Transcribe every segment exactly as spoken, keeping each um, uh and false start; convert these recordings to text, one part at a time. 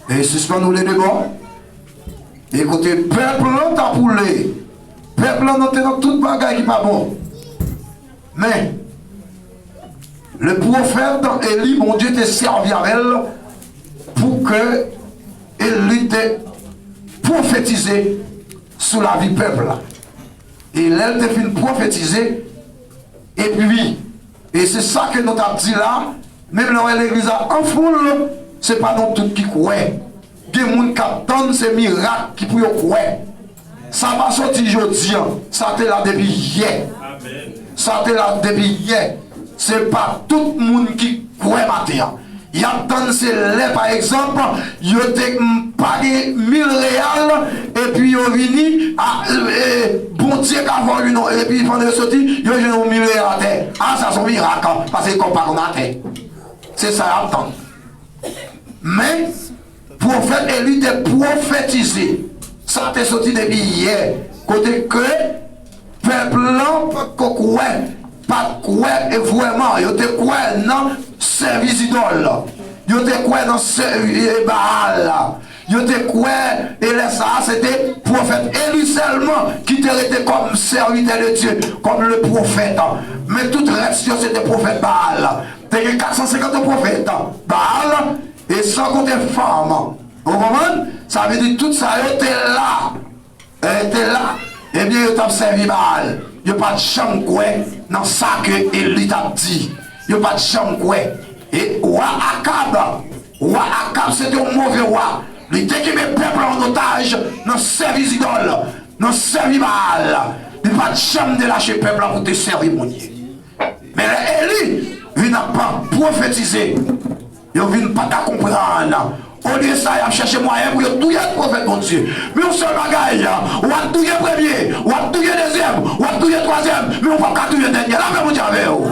E sispann woule de bò. E kote pèp lan t ap woule, pèp lan nan te nan tout bagay ki pa bon. Men, le pwofèt Eli, Bondye te sèvi avè l pou ke Eli te pwofetize sou lavi pèp la. E lè l te fin pwofetize, epi, e se sa ke nou t ap di la, menm lè w wè legliz la an foul, se pa nou tout ki kwè. Gen moun k ap tann se mirak ki pou yo kwè. Sa pa soti jodi an, sa te la depi yè. Sa te la depi yè. Se pa tout moun ki kwè maten an. Y ap tann se lè, pa egzanp, yo te m, pa gen mil reyal, epi yo vini, a, e, Bondye ka fè w vin, epi pandan yo soti, yo jwenn yon mil reyal atè. A, sa se yon mirak, paske kòb pa konn atè. Se sa y ap tann. Men, pwofèt Eli te pwofetize. Sa te soti depi yè. Kote ke pèp lan pa t ko kwè, pa t kwè e vrèman, yo te kwè nan sèvis idòl. Yo te kwè nan sèvi Baal. Yo te kwè, e lè sa a, se te pwofèt Eli sèlman ki te rete kòm sèvitè de Dye, kòm le pwofèt. Men tout rès yo, se te pwofèt Baal. Te gen kat san senkant pwofèt Baal, e san konte fanm. Ou konprann? Sa vle di tout sa yo te la. E te la, ebyen, yo t ap sèvi Baal. Yo pa t janm kwè nan sa ke Eli t ap di. Yo pa t janm kwè. E wa Akab, wa Akab se te yon move wa. Li te kenbe pèp la an otaj nan sèvis idòl, nan sèvi Baal. Li pa t janm te lache pèp la pou te sèvi Bondye. Men lè Eli vin ap pwofetize, yo vin pa ka konprann. Olye sa, y ap chèche mwayen pou yo touye pwofèt Bondye. Men yon sèl bagay, w ap touye premye, w ap touye dezyèm, w ap touye twazyèm, men w p ap ka touye dènye. Lapè Bondye avè w.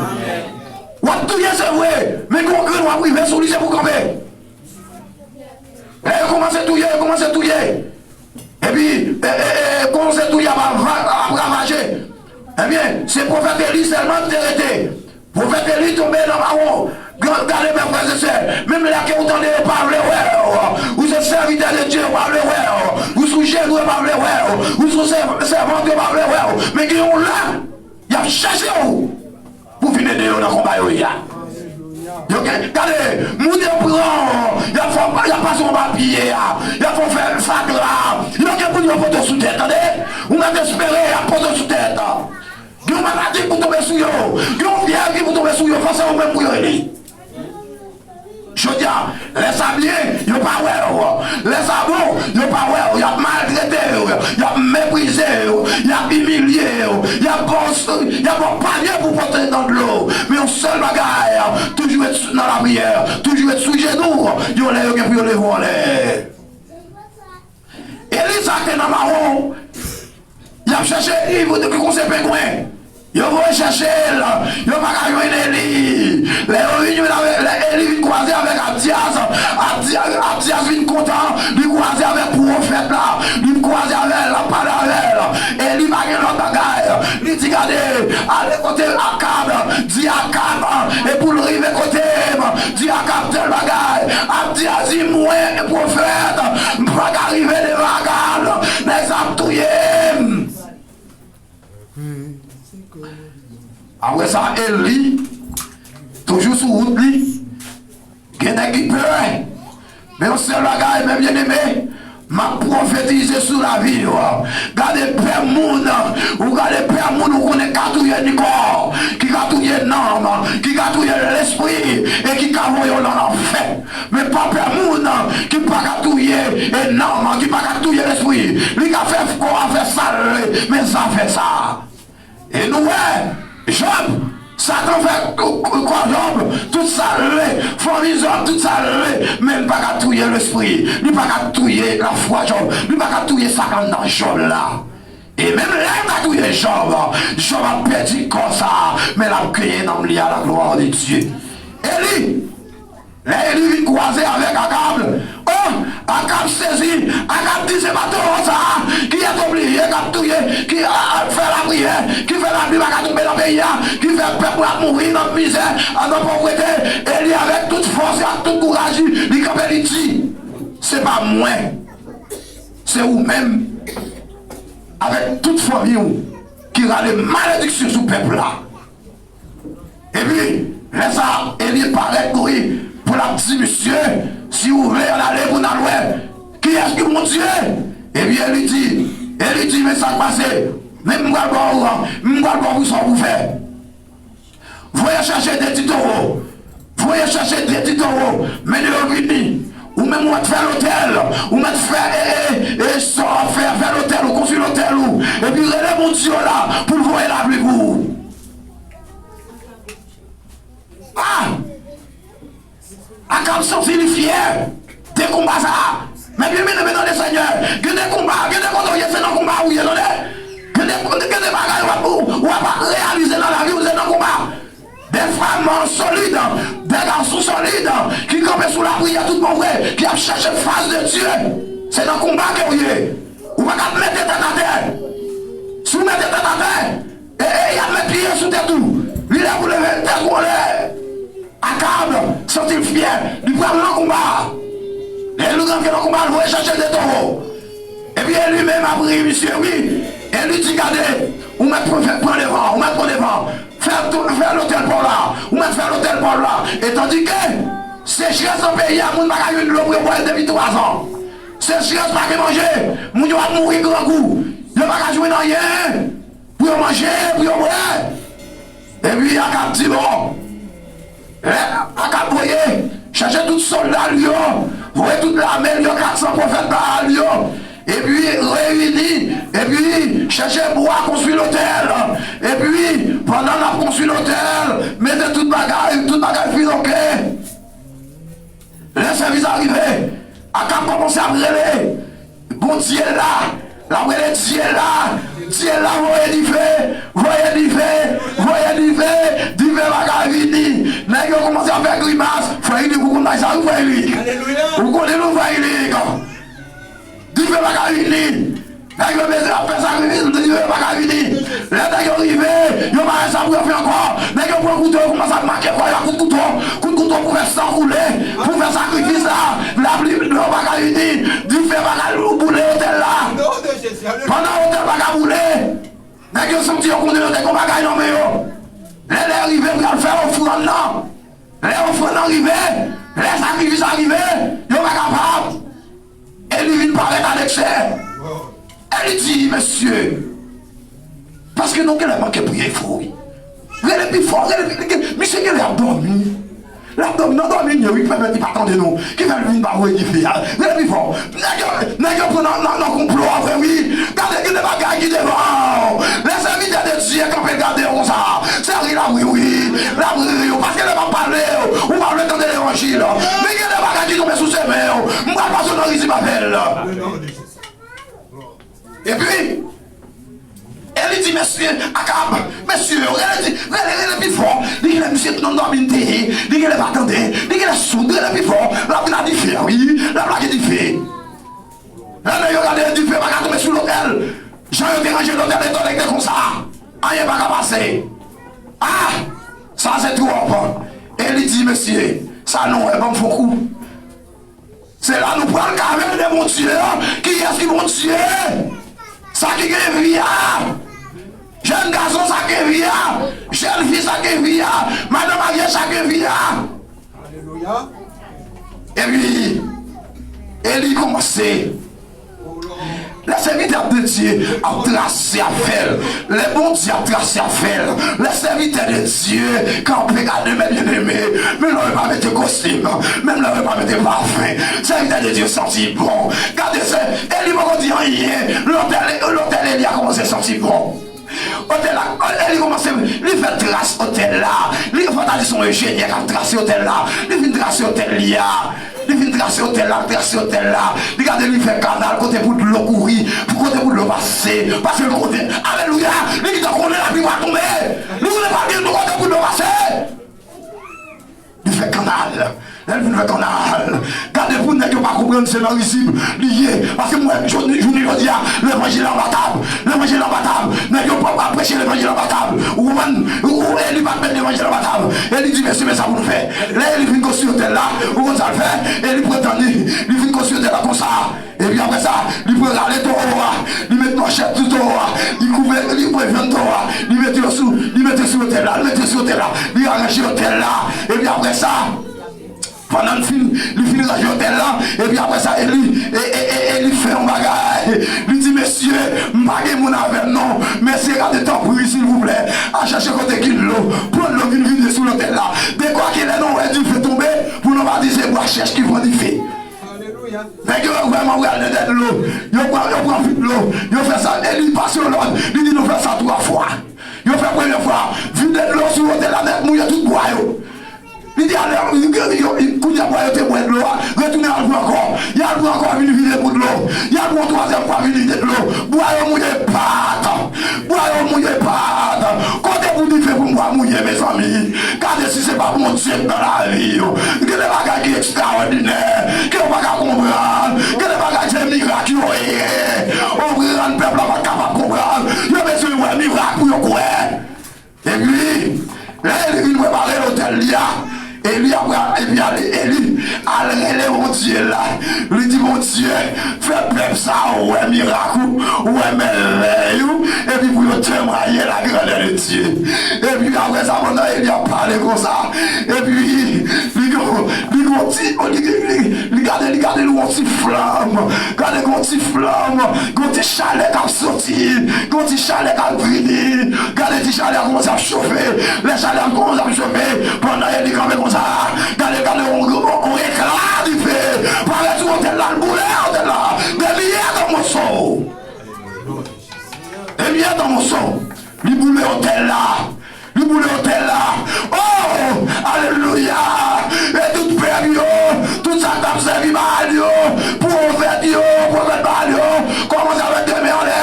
W ap touye, se vre, men gen yon grenn w ap rive sou li, se pou kanpe. Lè yo kòmanse touye, yo kòmanse touye. Epi, e, e, e, kòmanse touye ap ava-, ap ravaje. Ebyen, se pwofèt Eli sèlman ki te rete. Pwofèt Eli tonbe nan mawon. Gade, gade, men frè e sè, menm lè ke ou tande yo pa vle wè w, ou se sèvitè de Dye, yo pa vle wè w, ou sou jenou, yo pa vle wè w, ou sou sè-, sèvant, yo pa vle wè w, men gen yon lè, y ap chèche w pou vin ede yo nan konba yo ye a. Yo gen, gade, moun yo pran, y ap fè, y ap pase anba pye a, y ap fè fatra, yo gen pou yo pote w sou tèt, tande? Ou mèt espere y ap pote w sou tèt. Gen yon maladi pou tonbe sou yo, gen yon vyèj ki pou tonbe sou yo, fò se ou menm pou yo rele. Jodi a, lè sa byen, yo pa wè w. Lè sa bon, yo pa wè w. Y ap maltrete w, y ap meprize w, y ap imilye w, y ap ba w, y ap ba w panye pou pote nan dlo. Men yon sèl bagay, toujou ret nan lapriyè, toujou ret sou jenou. Yon lè yo gen pou yo leve w anlè. Eli sa te nan mawon. Y ap chèche Eli pou ki konse pengwen. Yo voye chèche l. Yo pa ka jwenn Eli. Lè yo vin jwenn avèk, lè Eli vin kwaze avèk Adyaz, Adya-, Adyaz vin kontan. Li kwaze avèk pwofèt la. Li kwaze avè l, l ap pale avè l. Eli pa gen lòt bagay. Li di, gade, ale kote Akab. Di Akab, e pou l rive kote m, di Akab tèl bagay. Adyaz di, mwen, pwofèt, m pa ka rive devan Akab. Nèg sa ap touye m. Apre sa, Eli, toujou sou wout li, gen nèg ki pè. Men yon sèl bagay, men byeneme, m ap pwofetize sou lavi w. Gade pè moun, ou gade pè moun ou konnen ka touye ni kò, ki ka touye nanm, ki ka touye lespri, e ki ka voye w nan lanfè. Men pa pè moun ki pa ka touye, e nanm, ki pa ka touye lespri. Li ka fè kò a fè sa l vle, men zafè sa. E nou wè, Jòb, Satan fè kò Jòb tout sa l vle, fanmi Jòb tout sa l vle, men li pa ka touye lespri, li pa ka touye lafwa Jòb, li pa ka touye sa k anndan Jòb la. E menm lè l ta touye Jòb, Jòb ap pèdi kò sa a, men l ap genyen nanm li a la gloire de Dieu. Eli, Lè Eli vin kwaze avèk Akab, o, Akab sezi. Akab di, se pa towo sa a ki èt oblije k ap touye, ki, a, a, fè lapriyè, ki fè lapli pa ka tonbe nan peyi a, ki fè pèp la ap mouri nan mizè, a, nan povrete. Eli avèk tout fòs li, ak tout kouraj li, li kanpe, li di, Se pa mwen, se ou menm, avèk tout fanmi w, ki rale malediksyon sou pèp la. Epi, lè sa a, Eli parèt kouri pou l ap di misye, si w vle, ann ale pou n al wè kiyès ki Bondye. Epi Eli di, Eli di, men sa k pase, men m pral ba w, m pral ba w pou sa w pou fè. Voye chèche de ti towo. Voye chèche de ti towo. Mennen yo vini. Ou menm ou mèt fè lotèl. Ou mèt fè, e, e, e, sa w ap fè, fè lotèl ou, konstwi lotèl ou. Epi rele Bondye w la pou l voye lapli pou ou. Ah! Akab santi li fyè de konba sa a. Men byeneme, men tande Senyè, gen de konba, gen de kote w ye, se nan konba ou ye, tande. Gen de, gen de bagay w ap, w ap reyalize nan lavi w, se nan konba. De fanm solid, de gason solid, ki kanpe sou lapriyè tout bon vre, ki ap chèche fas de Dye. Se nan konba ke w ye. Ou pa ka mete tèt atè. Si w mete tèt atè, e, e, y ap met pye sou tèt ou. Li lè pou leve tèt ou anlè. Akab santi l fyè, li pral nan konba. Lè li rantre nan konba, l voye chèche de towo. Epi Eli menm ap ri misye, wi. Eli di, gade, ou mèt pran, fè, pran devan, ou mèt pran devan. Fè tou, fè lotèl pa w la, ou mèt fè lotèl pa w la. E tandike sechrès nan peyi a, moun pa ka jwenn dlo pou yo bwè depi twazan. Sechrès, pa gen manje, moun yo ap mouri grangou. Yo pa ka jwenn anyen pou yo manje, pou yo bwè. Epi Akab di, bon, lè Akab voye chèche tout sòlda l yo, voye tout lame l yo, katsan pwofèt Baal yo, epi reyini, epi chèche bwa, konstwi lotèl, epi pandan n ap konstwi lotèl, mete tout bagay, tout bagay fin oke. Lè sèvis la rive, Akab kòmanse ap rele Bondye la, l ap rele Dye la, Dye la, voye dife, voye dife, voye dife, dife pa ka vini. Nèg yo kòmanse ap fè grimas. Frè Ilik, ou konn bagay sa wi, frè Ilik. Ou konnen nou, frè Ilik. Dife pa ka vini. Nèg yo bezwen ap fè sakrifis, dife pa ka vini. Lè nèg yo rive, yo pa wè sa pou yo fè ankò. Nèg yo pran kouto, yo kòmanse ap make kò yo ak kout kouto, kout kouto pou fè san koule, pou fè sakrifis la. Lapli, dlo pa ka vini, dife pa ka boule otèl la. Pandan otèl pa ka boule, nèg yo santi yo konnen yo te gen bagay nan men yo. Lè lè rive pou y al fè ofrann nan, lè ofrann nan rive, lè sakrifis la rive, yo pa kapab. Eli vin parèt alèksè. Eli di, mesye, paske nou genlè manke priye fò, wi. Rele pi fò, rele pi, misye genlè ap dòmi. L ap dòmi, nan dòmi l ye, wi, ki pèmèt li pa tande nou, ki fè l vin pa voye dife a. Rele pi fò. Nèg yo, nèg yo pran nan, nan, nan konplo a vre, wi. Gade, gen de bagay ki devan w. Lè sèvitè de Dye kanpe gade yo konsa, se ri l ap ri, wi. L ap ri, wi, paske lè m ap pale, ou pa vle tande levanjil. Men gen de bagay ki tonbe sou chemen w. M pral pase w nan rizib avè l. Epi, Eli di mesye Akab, mesye yo, rele, di, rele, rele pi fò. Li genlè misye nan dòmi l te ye, li genlè pa tande, li genlè soud, rele pi fò. L ap vin a dife a, wi, l ap lage dife. Lè nèg yo gade dife pa ka tonbe sou lotèl. Jan yo te ranje lotèl etone te konsa. Anyen pa ka pase. Ah! Sa se twòp. Eli di, mesye, sa nou wè, ban m fè yon kou. Se la nou pral ka rele Bondye an. Kiyès ki Bondye? Sa ki gen vi a. Jèn gason, sa ki gen vi a. Jèn fi, sa ki gen vi a. Madan marye, sa ki gen vi a. Epi, Eli kòmanse. Lè sèvitè de Dye ap trase afè l, lè Bondye ap trase afè l, lè sèvitè de Dye kanpe gade, men byeneme, men lè yo pa mete kostim, menm lè yo pa mete pafen, sèvitè de Dye santi bon. Gade, se Eli poko di anyen, lotèl, lotèl Eli a kòmanse santi bon. Otèl la, e li kòmanse, li fè tras otèl la. Li fò ta di se yon enjenyè k ap trase otèl la. Li fin trase otèl li a. Li fin trase otèl la, trase otèl la. Li gade, li fè kanal kote pou dlo kouri, pou kote pou dlo pase. Paske l konnen, alelouya, li gentan konnen lapli pral tonbe. Li konnen pa gen kote pou dlo pase. Li fè kanal. Lè l vin fè kanal, gade pou nèg yo pa konprann se nan rizib li ye. Paske m wè jounen jodi a, levanjil anbatab, levanjil anbatab. Nèg yo pa preche levanjil anbatab. Ou konprann? Ou, ou, Eli pa t met levanjil anbatab. Eli di, mesye, men sa pou nou fè. Lè Eli fin konstwi otèl la, ou konn sa l fè? Eli pran tann li, li fin konstwi otèl la konsa. Epi apre sa, li pran rale towo a, li met manchèt sou towo a, li koupe, li pran vyann towo a, li mete yo sou, li mete sou otèl la, li mete sou otèl la, li aranje otèl la. Epi apre sa, pandan l fin, li fin ranje otèl la, epi apre sa, Eli, e, e, e, Eli fè yon bagay. Li di, mesye, m pa gen moun avè m non. Mesye, gade, tanpri, silvouplè, al chèche kote ki dlo. Pran dlo vin vide sou lotèl la. Dekwa ke lè nou wè dife tonbe, pou nou pa di se bwa chèch ki pran dife. Nèg yo vrèman pral nan dlo. Yo pran, yo pran vit dlo. Yo fè sa, e li pase yon lòd. Li di nou fè sa twa fwa. Yo fè premye fwa, vide dlo sou otèl la nèt, mouye tout bwa yo. Li di ale, kounye a bwa yo te bwè dlo a, retounen al pran ankò. Y al pran ankò, vin vide pou dlo. Y al pran twazyèm fwa, vin vide dlo. Bwa yo mouye pat. Bwa yo mouye pat. Kote pou dife pou m bwa mouye, mezanmi? Gade si se pa Bondye k nan lavi yo. Gen de bagay ki ekstrawòdinè, ke yo pa ka konprann. Gen de bagay se mirak yo ye. Konprann, pèp la pa t kapab konprann. Yo bezwen wè mirak pou yo kwè. Epi, lè Eli vin prepare lotèl li a, Eli apre, epi ale, Eli al rele Bondye la. Li di, Bondye, fè pèp sa a wè mirak ou, wè mèvèy ou, epi pou yo temwaye la grandè de Dye. Epi apre sa, pandan Eli ap pale konsa, epi li gon, li gon ti, li, li, li gade, li gade l yon ti flanm, gade gon ti flanm, gon ti chalè k ap soti, gon ti chalè k ap vini. Gade ti chalè a kòmanse ap chofe. Lè chalè a kòmanse ap chofe, pandan Eli kanpe konsa, gade, gade yon, yon, yon ekla dife parèt sou otèl la, l boule otèl la. De miyèt an moso. De miyèt an moso. Li boule otèl la. Li boule otèl la. Oh, alelouya! E tout pèp yo, tout sa k t ap sèvi Baal yo, pwofèt yo, pwofèt Baal yo, kòmanse avèk de men anlè.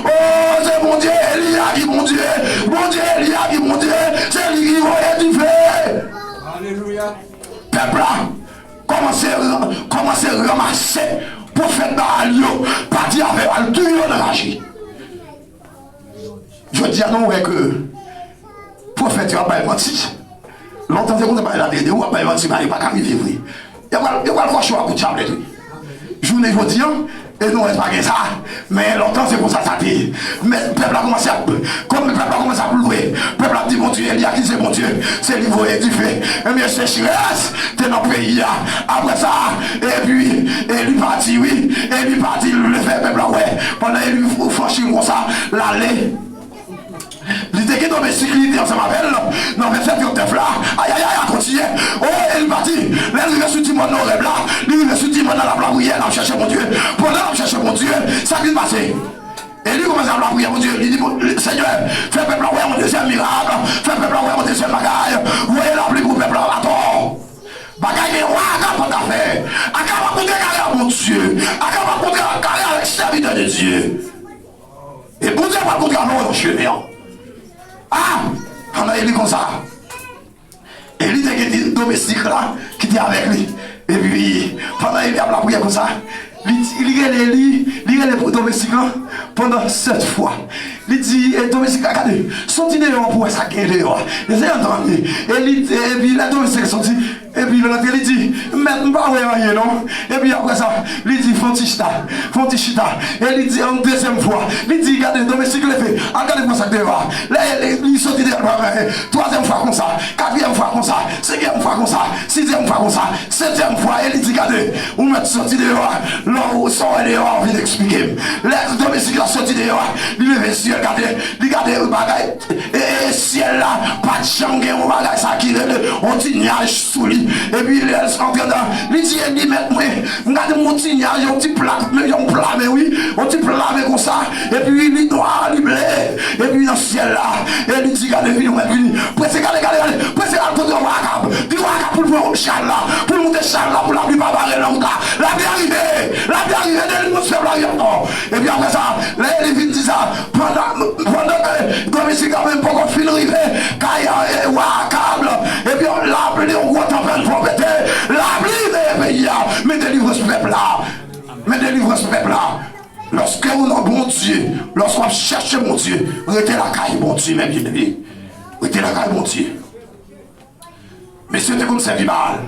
Oh, se Bondye Eli a ki Bondye. Bondye Eli a ki Bondye. Se li ki voye dife. Alelouya. Pèp la kòmanse, kòmanse ranmase pwofèt Baal yo, pati avè yo, al touye yo nan raje. Jodi a, nou wè ke pwofèt yo ap bay manti. Lontan se konsa bagay la te ye, depi w ap bay manti, bagay pa ka rive vre. Yo pral, yo pral kòche w ak kout chaplèt, wi. Jounen jodi a, e nou wè pa gen sa. Men lontan se konsa sa te ye. Men pèp la kòmanse ap, kòm pèp la kòmanse ap lwe, pèp la ap di Bondye Eli a ki se Bondye, se li voye dife. Ebyen, sechrès te nan peyi a. Apre sa, epi, Eli pati, wi. Eli pati, li vle fè pèp la wè. Pandan Eli franchi konsa, l ale. Li te gen domestik li te ansanm avè l nan vennsenk trannèf la. Ayayay, a kontinye. O, Eli pati. Lè l rive sou ti mòn Orèb la, li rive sou ti mòn nan, l ap lapriyè, l ap chèche Bondye. Pandan l ap chèche Bondye, sa k vin pase? Eli kòmanse ap lapriyè Bondye. Li di, Senyè, fè pèp la wè yon dezyèm mirak, fè pèp la wè yon dezyèm bagay, voye lapli pou pèp la atò. Bagay gen wa Akab pa ta fè. Akab ap kontre kare a Bondye. Akab ap kontre kare avèk sèvitè de Dye. E Bondye pral kontre avè w nan chemen an. A! Pandan Eli konsa, Eli te gen domestik la ki te avèk li. Epi, pandan Eli ap lapriyè konsa, li, li rele Eli, li rele domestik lan pandan sèt fwa. Li di, e domestik la, gade, soti deyò pou wè sa k gen deyò a. Eseye antann li. E li, epi lè domestik la soti, epi l rantre, li di, mèt, m pa wè anyen non. Epi apre sa, li di, fè yon ti chita, fè yon ti chita. E li di, yon dezyèm fwa, li di, gade, domestik leve, al gade pou wè sa k deyò a. Lè li, li soti deyò, l pa wè anyen. Twazyèm fwa konsa, katriyèm fwa konsa, senkyèm fwa konsa, sizyèm fwa konsa, setyèm fwa, e li di, gade, ou mèt soti deyò a, lè w sa w wè deyò a, w vin eksplike m. Lè domestik la soti deyò a, li leve zye l gade, li gade bagay, e, e, syèl la, pa t janm gen yon bagay sa ki rele yon ti nyaj sou li. Epi lè l antre anndan, li di, Eli, mèt mwen, m gade yon ti nyaj, yon ti plak, men yon pla men wi, yon ti pla men konsa. Epi li nwa, li ble. Epi nan syèl la, Eli di, gade, vini, mwen vini. Prese, gade, gade, gade. Prese al kote wa Akab. Di wa Akab pou l pran chal la, pou l moute chal la, pou lapli pa bare nan wout la. Lapli a rive. Lapli a rive, delivre pèp la rive ankò. Epi apre sa, lè Eli fin di sa, pandan, pandan ke domestik la menm poko fin rive kay, e, wa Akab, epi lapli, yon gwo tanpèt vò pete, la Bondye, lòske w ap chèche Bondye, rete lakay Bondye, men byeneme. Rete lakay Bondye. Mesye te konn sèvi Baal.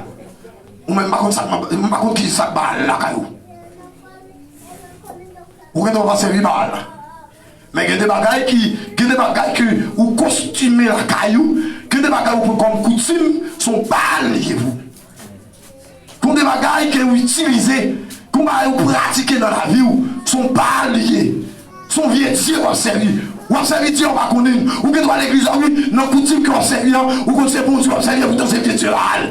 Ou menm pa konn sa k, m pa konn ki sa k Baal lakay ou. Ou gentan pa sèvi Baal. Men gen de bagay ki, gen de bagay ke ou kostime lakay ou, gen de bagay ou pran kòm koutim, se yon Baal li ye pou ou. Gen de bagay ke ou itilize, gen bagay ou pratike nan lavi w, se yon Baal li ye. Se yon vye dye w ap sèvi. W ap sèvi dye w pa konnen. Ou gen dwa legliz la, wi, nan koutim ke w ap sèvi an, ou konn se Bondye w ap sèvi, poutan se vye dye Baal.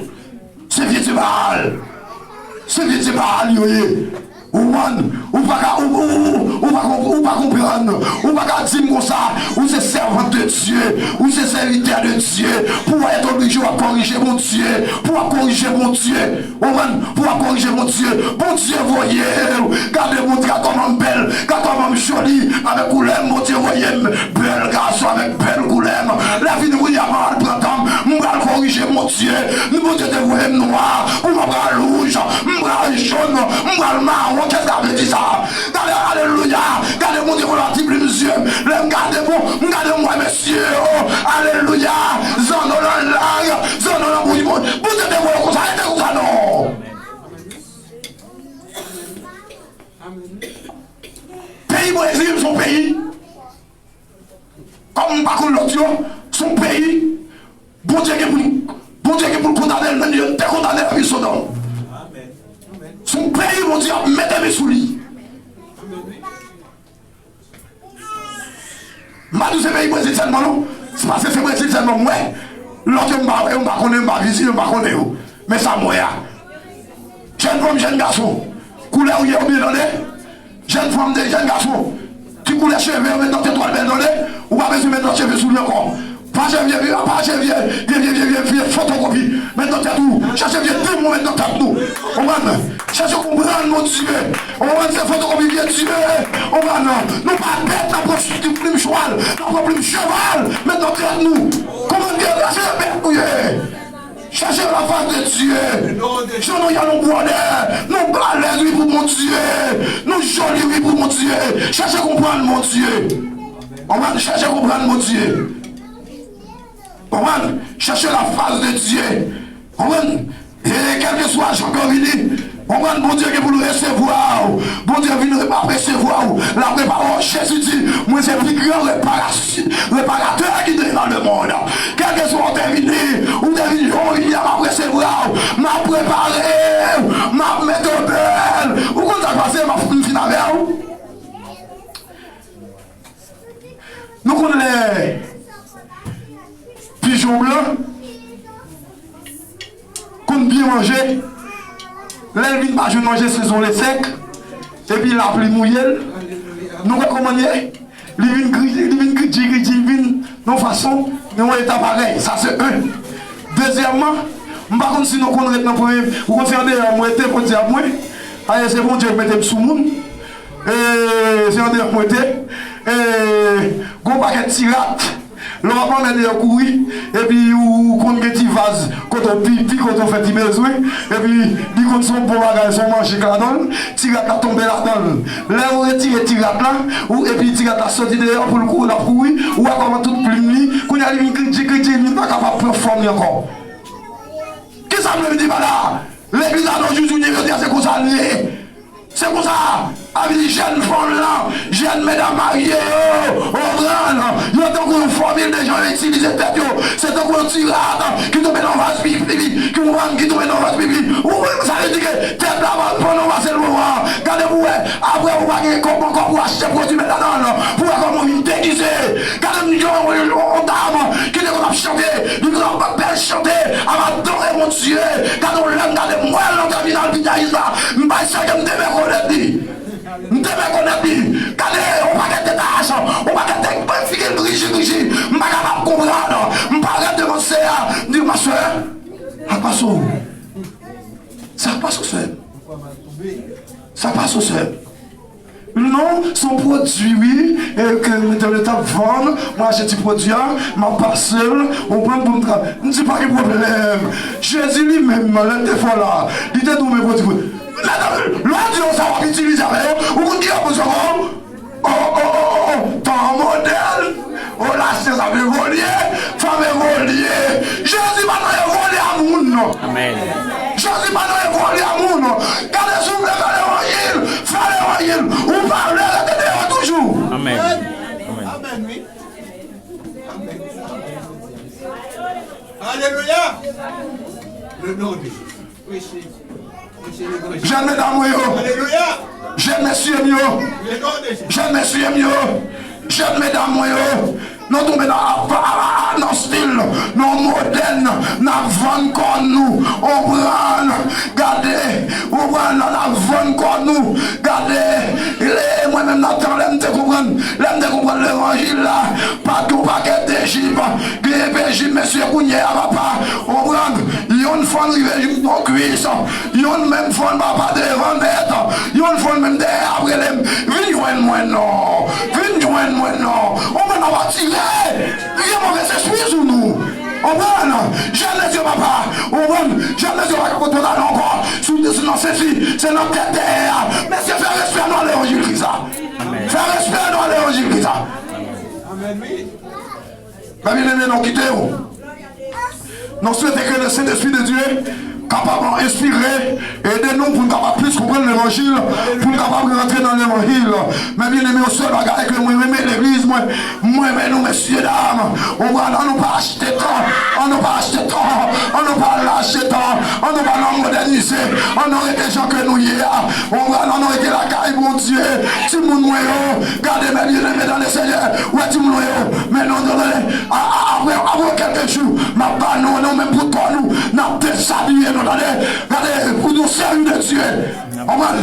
Se vye dye Baal. Se vye dye Baal yo ye. Ou konprann? Ou pa ka, ou, ou, ou, ou pa konp-, ou pa konprann. Ou pa ka di m konsa, ou se sèvant de Dye, ou se sèvitè de Dye, pou w ete oblije w ap korije Bondye, pou w ap korije Bondye. Ou konprann? Pou w ap korije Bondye. Bondye voye w. Gade Bondye, gade kòman m bèl, gade kòman m joli, avèk koulè m, Bondye voye m. Bèl gason avèk bèl koulè m. Lè fini, kounye a, m al pran tan m, m pral korije Bondye. Bondye te voye m nwa, pou m pral wouj, m pral jòn, m pral mawon. Kèsa vle di sa? Gade, alelouya! Gade Bondye konn la ti plim zye m. Lè m gade bon, m gade m wè mesye yo. Alelouya! Zanno nan lag, zanno nan bouch. Bon, Bondye te voye konsa, rete konsa non. Peyi Brezil se yon peyi. Kòm m pa konn lòt yo, se yon peyi, Bondye gen pou l, Bondye gen pou l kondane l, menm jan l te kondane lavi Sodòm. Se yon peyi Bondye ap mete men sou li. M pa di w se peyi Brezil sèlman non, se paske se Brezil sèlman m wè. Lòt yo m pa, yo m pa konnen, m pa vizite, m pa konnen yo. Men sa m wè a. Jèn fanm, jèn gason, koulè w ye ou byen tande. Jèn fanm, de jèn gason, ki koulè cheve yo met nan tèt ou al bèl tande. Ou pa bezwen met lòt cheve sou li ankò. Pa chèche vye, pa chèche vye, vye, vye, vye, vye, vye fotokopi met nan tèt ou. Chèche vye demon met nan tèt nou. Ou konprann? Chèche konprann Bondye. Ou konprann? Se fotokopi vye Dye. Ou konprann? Nou pa bèt, n ap pran plim chwal, n ap pran plim cheval met nan tèt nou. Konprann byen, se bèt nou ye. Chèche la fas de Dye. Jan nou ye a, nou bwòdè, nou alèz wi pou Bondye. Nou joli wi pou Bondye. Chèche konprann Bondye. Konprann? Chèche konprann Bondye. Konprann? Chèche la fas de Dye. Konprann? E kèlkeswa jan ke w vini, konprann, Bondye gen pou l resevwa w. Bondye vin re-, ap resevwa w. L ap repare w. Jezi di, mwen se pi gran reparasyon, reparatè ki te nan lemonn. Kèlkeswa w te vini, ou te vin jan w vini a, m ap resevwa w. M ap prepare w. M ap mete w bèl. Ou konn sa k pase, m ap fin avè w. Nou konn lè pijon blan konn byen manje, lè l vin pa jwenn manje sezon le sèk, epi lapli mouye l, nou wè kòman l ye? Li vin gri, li vin gridji, gridji, li vin nan yon fason, nan yon eta parèy. Sa se en. Dezyèmman, m pa konn si nou konn ret nan premye, ou konn se andeyò m rete, Bondye ap mwen. Aye, se Bondye k mete m sou moun. E, se andeyò m rete. E, gon pakèt ti rat. Lè w ap anmède yo kouri, epi ou konn gen ti vaz kote w pipi, kote w fè ti bezwen, epi li konn se yon bon bagay, se yon manje k ladan l, ti rat la tonbe ladan l. Lè ou retire ti rat la, ou, epi ti rat la soti deyò pou l kouri, l ap kouri, ou wè kòman tout plim li, kounye a li vin kritye, kritye, li pa kapab pran fòm li ankò. Kisa m vle di pa la? Legliz la nan jou jodi a, se konsa l ye. Se konsa, avili jèn fanm lan, jèn medam marye yo, ou konprann? Yo tankou yon fòmil de jan yo itilize tèt yo. Se tankou yon ti rat ki tonbe nan vaz pipi, ki konprann, ki tonbe nan vaz pipi. Ou konprann sa vle di ke tèt la pa, pandan w pase l pou an. Gade pou wè, apre ou pa gen kòb ankò pou achte pwodui met ladan l, pou wè kòman w vin degize. Gade m yon, yon, yon dam ki te konn ap chante, li te konn ap bèl chante, ap adore Bondye. Gade yon lè m gade m wè l nan tèminal Pita Isla, m pa chèche m te rekonèt li. M te rekonèt li. Gade yon pakèt de tach, yon pakèt de figi l griji griji. M pa kapab konprann. M parèt devan sè a, m di, ma sè, sa k pase w? Sa k pase w, sè? Sa k pase w, sè? Non, se yon pwodui, wi, e ke mwen te, te ap vann, mwen achte ti pwodui a, m ap pase l, ou konprann, pou m tra-, m di pa gen pwoblèm. Jezi li menm, lè l te fè w la, li te di w men pwodui pou. Lè w di yo sa w ap itilize avè yo, ou konn ki yo bezwen wè w? Oh, oh, oh, oh, oh, tan modèn. Oh, lasyans ap evolye, fanm evolye. Jezi pa nan evolye a moun, non. Amèn. Jezi pa nan evolye a moun, non. Gade, si w vle fè levanjil, fè levanjil. Ou pa vle, rete deyò toujou. Amèn. Amèn. Amèn, wi. Amèn. Alelouya. Le nom de Jésus. Jèn medam mwen yo. Alelouya. Jèn mesye m yo. Le nom de Jésus. Jèn mesye m yo. Jèn medam mwen yo. Nou tonbe nan, a, a, a, a, nan stil, nan modèn, n ap vann kò nou. Konprann? Gade, konprann, n ap vann kò nou. Gade, e mwen menm nan tan lè m te konprann, lè m te konprann levanjil la, pa t gen yon pakèt de jip, gen epè jip mesye kounye a papa, konprann, yon fann rive jis nan kwis, yon menm fann papa devan nèt, yon fann menm dèyè ap rele m, vin jwenn mwen non, vin jwenn mwen non, konprann, n ap atire vye move espri sou nou. Konprann? Jèn mesye papa. Konprann? Jèn mesye pa ka pote pantalon ankò. Sou, sou nan sesi, se nan tèt dèyè a. Mesye, fè respè nou a levanjil Kris la. Amèn. Fè respè nou a levanjil Kris la. Amèn, wi. Mè byeneme, nou kite w. Nou swete ke le Sentespri de Dye kapab enspire, ede nou pou n kapab plis konprann levanjil, pou n kapab rantre nan levanjil. Mè byeneme, yon sèl bagay ke mwen renmen legliz mwen, mwen renmen nou, mesye dam. Ou konprann, ann nou pa achte tan, ann nou pa achte tan, ann nou pa achte tan, ann nou pa nan modènize, ann nou rete jan ke nou ye a. Ou konprann, ann nou rete lakay Bondye. Timoun mwen yo, gade, mè byeneme dans le Seigneur, wè timoun mwen yo, men non, non, non, a, a, apre, apre kèlke jou, m ap ba nou, nou menm pou kò nou, n ap dezabiye nou, tande, gade, pou nou sèvi de Dye. Konprann?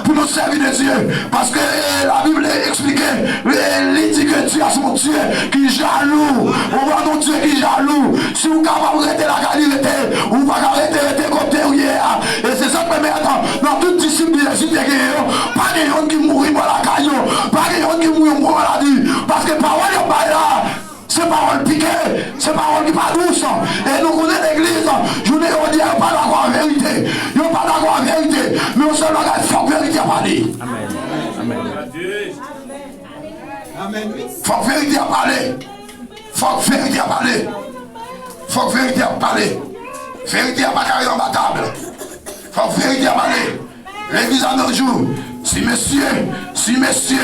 Pou nou sèvi de Dye. Paske, eh, Labib eksplike, eh, li di ke Dye a se yon Dye ki jalou. Ou konprann, yon Dye ki jalou. Si w kapab rete lakay li rete, ou pa ka rete, rete kote w ye a. E se sa k pèmèt, nan tout disip Jezi te genyen yo, pa gen youn ki mouri bò lakay yo, pa gen youn ki mouri yon gwo maladi. Paske pawòl yo bay la, se pawòl pike, se pawòl ki pa dous. E nou konnen legliz, jounen jodi a, yo pa dakò ak verite. Yo pa dakò ak verite. Men yon sèl bagay, fòk verite a pale. Amèn. Amèn. Amèn, wi. Fòk verite a pale. Fòk verite a pale. Fòk verite a pale. Verite a pa ka ret anba tab. Fòk verite a pale. Legliz a nos jours, si mesye, si mesye,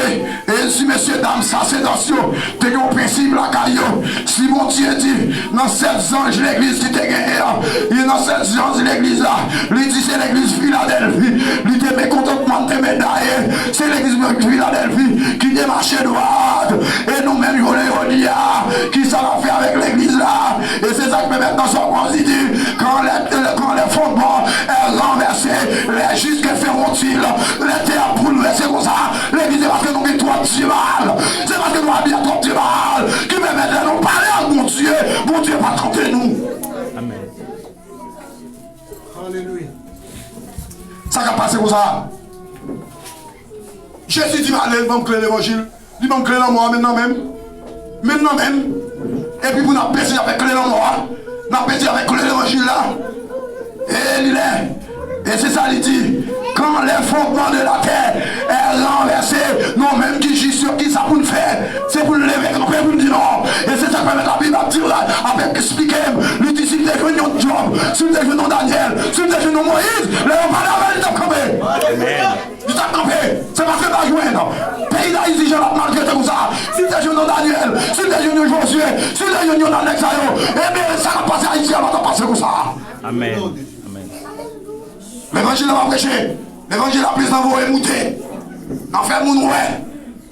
e si mesye dam sasedòs yo te gen yon prensip lakay yo, si Bondye di nan sèt zanj legliz ki te genyen an, e nan sèt zanj legliz la, li di se legliz Filadèlfi, li te mekontantman, te medaye, se legliz Filadèlfi ki te mache dwat, e nou menm jounen jodi a, kisa n ap fè avèk legliz la? E se sa k pèmèt nan Sòm onz li di, quand les, quand les fondements est renversé, les jusques feront-ils? Lè tè a boulvèse konsa, legliz, se paske nou gen twòp dye Baal. Se paske nou abiye twòp dye Baal ki pèmèt lè nou pale ak Bondye, Bondye pa tande nou. Amèn. Alelouya. Sa k ap pase konsa? Jezi di m ale, l ban m kle levanjil. Li ban m kle lanmò a, men nan men m. Men nan men m. Epi pou n ap peze avèk kle lanmò a, n ap peze avèk kle levanjil la. E li lè. E se sa li di. Quand les fondements de la terre est renversé, nou menm ki jis yo, kisa pou n fè? Se pou n leve kanpe pou n di non. E se sa k pèmèt Labib ap di, ap eksplike m. Li di, si m te jwenn yon Jòb, si m te jwenn yon Danyèl, si m te jwenn yon Moyiz, lè yo pale avè l, li t ap kanpe. Amèn. Li t ap kanpe. Se paske l pa jwenn. Peyi Dayiti, jan l ap maltrete konsa. Si l te jwenn yon Danyèl, si l te jwenn yon Jozye, si l te jwenn youn nan nèg sa yo, ebyen, sa k ap pase Ayiti a pa t ap pase konsa. Amèn. Amèn. Levanjil la pa preche. Levanjil la plis nan voye moute. Nan fè moun wè.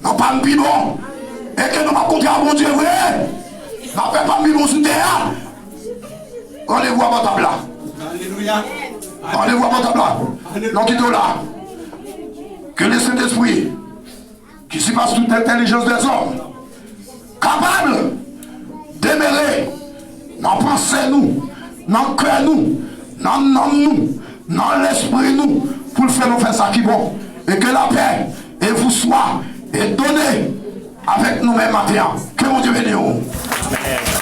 Nan pa n pi bon. E ke nou p ap kontre a Bondye vre. N ap fè pa n pi bon sou tè a. Randevou a bò tab la. Alelouya. Randevou a bò tab la. Alelouya. Nou kite w la. Ke le Sentespri, ki sipas tout entèlijans dèzòm, kapab demere nan panse nou, nan kè nou, nan nanm nou, nan lespri nou, pou l fè nou fè sa ki bon. E ke lapè e vous soit donné avèk nou menm maten an. Ke Bondye beni w.